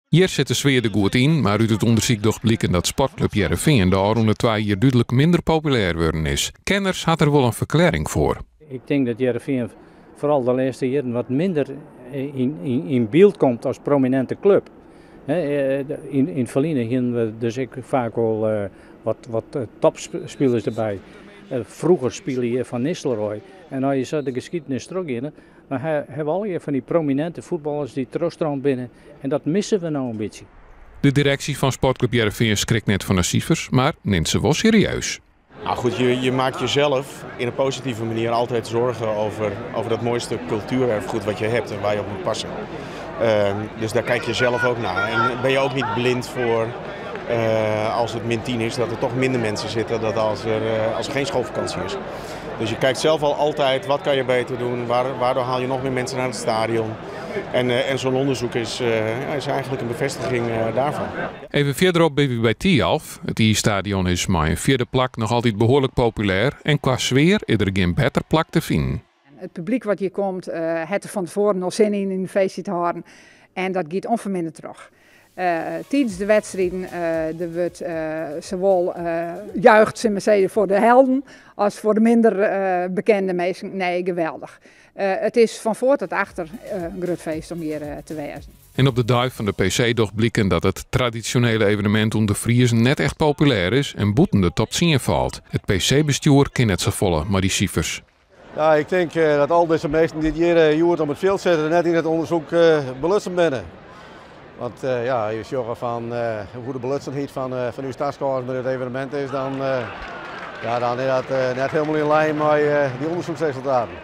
Hjir sit de sfear der goed yn, mar út it ûndersyk docht bliken dat Sportklup Hearrenfean de ôfrûne twa jier dúdlik minder populêr wurden is. Kenners hat der wol in ferklearring foar. Ik tink dat Hearrenfean foaral de lêste jierren wat minder yn byld komt as promininte klup. Yn it ferline hienen we dus ek faak wol wat topspilers derby. Froeger spile hjir Van Nistelrooy en as je sa de geskiednis trochgeane, dan hawwe we allegear fan dy promininte fuotballers dy't trochstroomd binne en dat misse we no in bytsje. De direksje fan Sportklup Hearrenfean skrikt net fan de sifers, mar nimt se wol serieus. Nou goed, je maakt jezelf in een positieve manier altijd zorgen over dat mooiste cultuurerfgoed wat je hebt en waar je op moet passen. Dus daar kijk je zelf ook naar. En ben je ook niet blind voor als het min 10 is, dat er toch minder mensen zitten dan als er geen schoolvakantie is. Dus je kijkt zelf al altijd, wat kan je beter doen, waardoor haal je nog meer mensen naar het stadion. En zo'n onderzoek is eigenlijk een bevestiging daarvan. Even fierderop binne we by Thialf. It iisstadion is mei in fjirde plak noch altyd behoarlik populêr en kwa sfear is der gjin better plak te finen. It publyk wat hjir komt, hat der fan tefoaren al sin yn in feestje te hâlden en dat giet ûnfermindere troch. Tidens de wedstriden der wurdt sawol juicht foar de helden as foar de minder bekende minsken. Nee, geweldich. It is fan foar tot achter in grut feest om hjir te wêzen. En op de dei fan de PC docht bliken dat it tradisjonele evenemint ûnder Friezen net echt populêr is en bûten de top 10 falt. It PC-bestjoer kin net safolle mei dy sifers. Ja, ik tink dat al dizze minsken dy't hjir hjoed om it fjild sitte net yn it ûndersyk belutsen binne. Want ja, je sjogge fan hoe't de belutsenheid fan ús taskôgers by dit evenemint is, dan, ja, dan is dat net hielendal yn lyn mei dy ûndersyksresultaten.